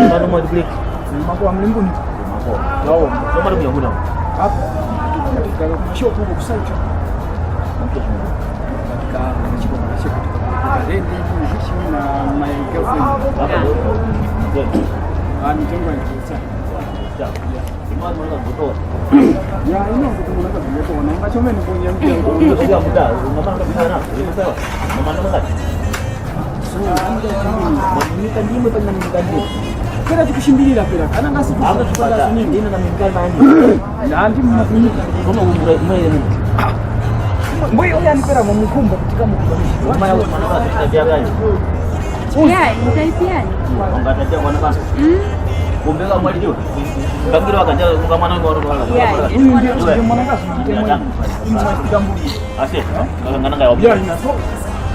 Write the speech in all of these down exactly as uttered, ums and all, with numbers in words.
Mano mwa break. Mako wa mlimbuni. Mako. Lawo. Ndio mali kuyakuda. Hapo. Katika mashopu huko kusaiti. Katika mashopu kutoka rendi hichi na my girlfriend. Ah, mitengo ya pesa. Ya, ino kuti munhu akazvinyatsoona, ungachomeni kunyamukira. Pera tikushimbilira pera, kana ngasi kushimbilira. Nandi mnakunyika. Mboyo yani pera mumukumba kuti kamukumba. Maya mwana wa kushika vyakani. Ya, nitaipiani. Ungatatia mwana basi. Mm. Kumbeka mwali juu. Mbangiro wakanja kwa mwana wa mwana. Ya, mwana kasi. Ase, ngakangana ngayo. Yeah, yeah, so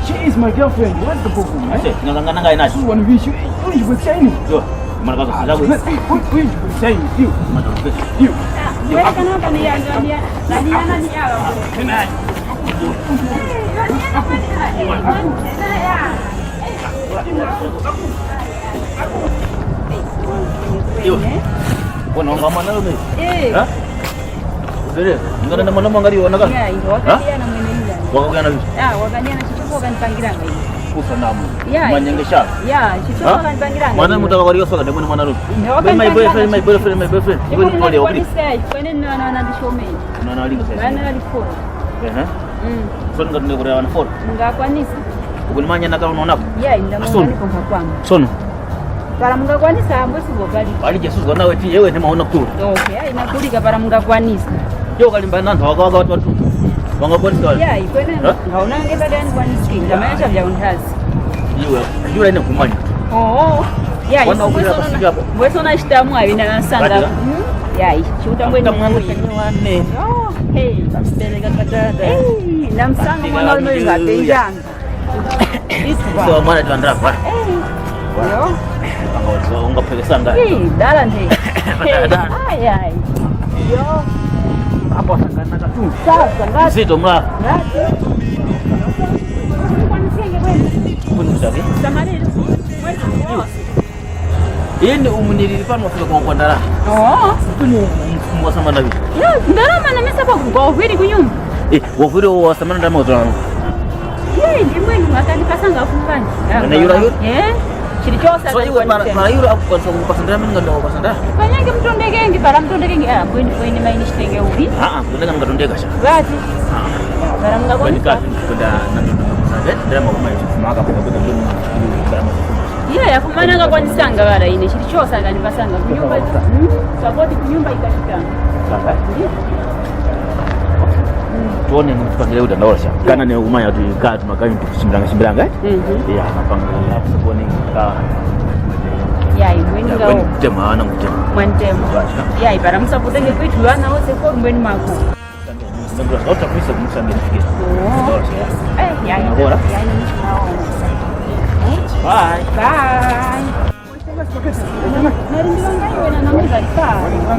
she is my girlfriend. What's the problem, eh? Ase, ngakangana ngayo nasi. So, one wish you, you wish with Chinese. Yo, mwana kazo sizabu. You wish with Chinese, you. Mwana kazo. You. Wewe kana hapa ni yanga ni ya, ni yana ni yawa. Yo. Kono nga mwana ume. Eh. Ha? Zere, ngana na mwana mwangali wana ka? Ya, ndo wakati yana mwene ila. Wakakuyana vipi? Ah, wakanyana chichoko kanipangiranga iye. Kusa namu. Ya. Manyengesha. Ya, chichoko kanipangiranga. Mwana mutaka wali yosoka ndemwe mwana rupi. My boyfriend, my boyfriend, my boyfriend. Iwe ni pole wakili. Kwene na na na ndishome. Na na linga. Na na liforo. Eh. Mm. So ngati ndikurewa na foro. Ngakwanisa. Ukunimanya naka unonapo. Ya, ndamanya niko ngakwana. Sono. Para mungakwanisa ambo sibo kali. Ali Yesu zona weti yewe ne maona kuru. Okay, ai nakulika para mungakwanisa. Yo kali mbana ntho waka waka watu watu. Wangakwanisa wali. Ya, ikwene. Ngaona ngeta dani kwaniski. Ndamanya cha vya unhazi. Iwe, iwe ine kumanya. Oh. Ya, wana ukira pasi hapo. Wewe sona shitamu abina nasanga. Ya, chuta ngwe ni mwana wane. Oh, hey. Tamsele kakatata. Hey, namsanga mwana uno ngapenjanga. Isi wa mwana tu andrava. Yo. Ungaphekesanga. Ih, dala nde. Dala. Ai ai. Yo. Hapo sangana katu. Sasa ngati. Zito mwa. Ngati. Kuni mshabi. Samariro. Ine umu nilili pano wafika kwa kwandala. Oh. Kuti mu mu- mu- wasamana nabi. Ya, ndarama na mesa pa kwa uhwiri kunyumba. Eh, wafika wasamana ndama utano. Ye, ndi mwenu akandipasanga afumani. Na yura yura? Eh. Chili chose. So iwe mara mara yura akupasa kupasa ndama nganda kupasa ndama. Panyange mtondekenge para mtondekenge ah bweni bweni maini chitenge ubi. Ah ah, ndeka ngatondeka sha. Bati. Ah. Para mngakoni. Bani kati kunda na ndama kumai maka kwa kwa ndama. Iya, yakumana ngakwanisanga ŵara ine, chili chose akandipasanga. Kunyumba, mm, sapoti kunyumba ikachitanga. Sasa? Ndiyo. Tuone ni kutupangire kuti andaola chani. Kana ne umanya kuti kaya tumakani tukushimbilanga shimbilanga, eh? Mhm. Iya, napanga hapo saponi ka. Ya, imweni ya, ngao. Kutema, ana kutema. Mwantema. Basi, na? Ya, ipara musapotenge kwitu, wana wose kwa mbweni mako. Sambira, auta kuisa kumusambira fikira. Oh. Bora. Eh, ya, ya. Bora. Ya, ya, ya. Bye. Bye. Nari ndilonga iwe na namuza ipa.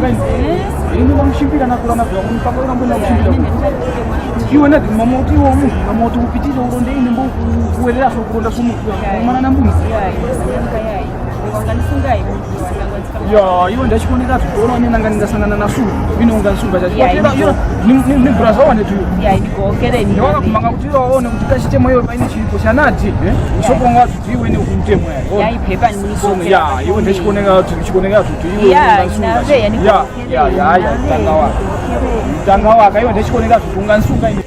Eh? Inu bamushimbira na kula na vya mpaka ura mbona bamushimbira. Iwe na mama uti wo mu, mama uti upitire uronde ine mbo kuwerera so kuronda sumu. Mwana na mbuzi. Ya, ya. Ya, iwe ndachikoneka tu, ona nina ngani ndasangana na suru, vino ungansunga chachi. Yeah, yo, ni, ni, ni brother wane tu. Yeah, ndikokere ni. Ndiwaka kumanga kuti yo aone kuti kachitemo yo paini chilipo chanati, eh? Usoko ngati iwe ni ukumtemwa ya. Yeah, ipepa ni muni. So, yeah, iwe ndachikoneka tu, chikoneka tu, iwe. Yeah, ungansunga. Yeah, yeah, yeah, yeah, mtanga waka. Mtanga waka, iwe ndachikoneka tu, ungansunga ine.